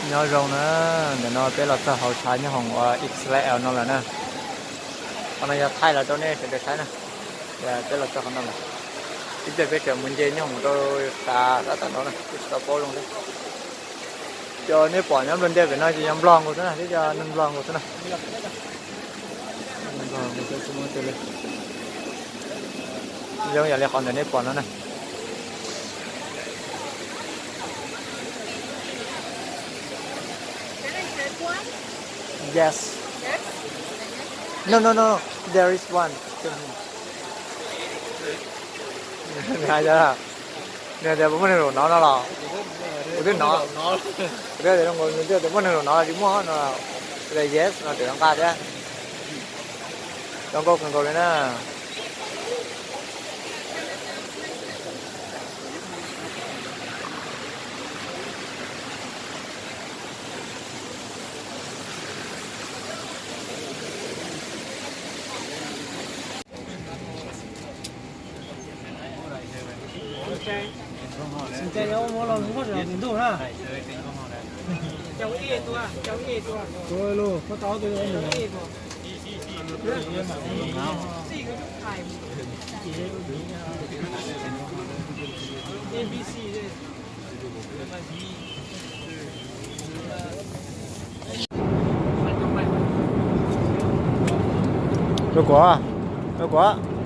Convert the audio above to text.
Nyob zoo na, ntawm no peb los txog hauv tshav nyob hoom uas Israel no lawm na. Qhov no yog thaij los rau nej sawv daws saib na. Peb los txog qhov no lawm. Ib pliag peb tseem mus nce nyob hoom rau tshav tab tom no na, kuj tsis tau paub zoo thiab. Cov nej pom nyob nplog ntej pem no ces yog nplog nkaus xwb na, thiab cov neeg nplog nkaus xwb na. Zoo yam li qhov ntawm nej pom no na. Yes. No, no, no. There is one. Nws hais tias, nws hais tias puas muaj neeg zaum no no los? Kuv twb hnov, kuv twb hais tias zoo nkaus nws twb hais tias muaj neeg zaum no los tsis muaj no. Tias yes no, tseem nqa thiab. Zoo nkauj kawg nkaus li na. Rau kuv, rau kuv.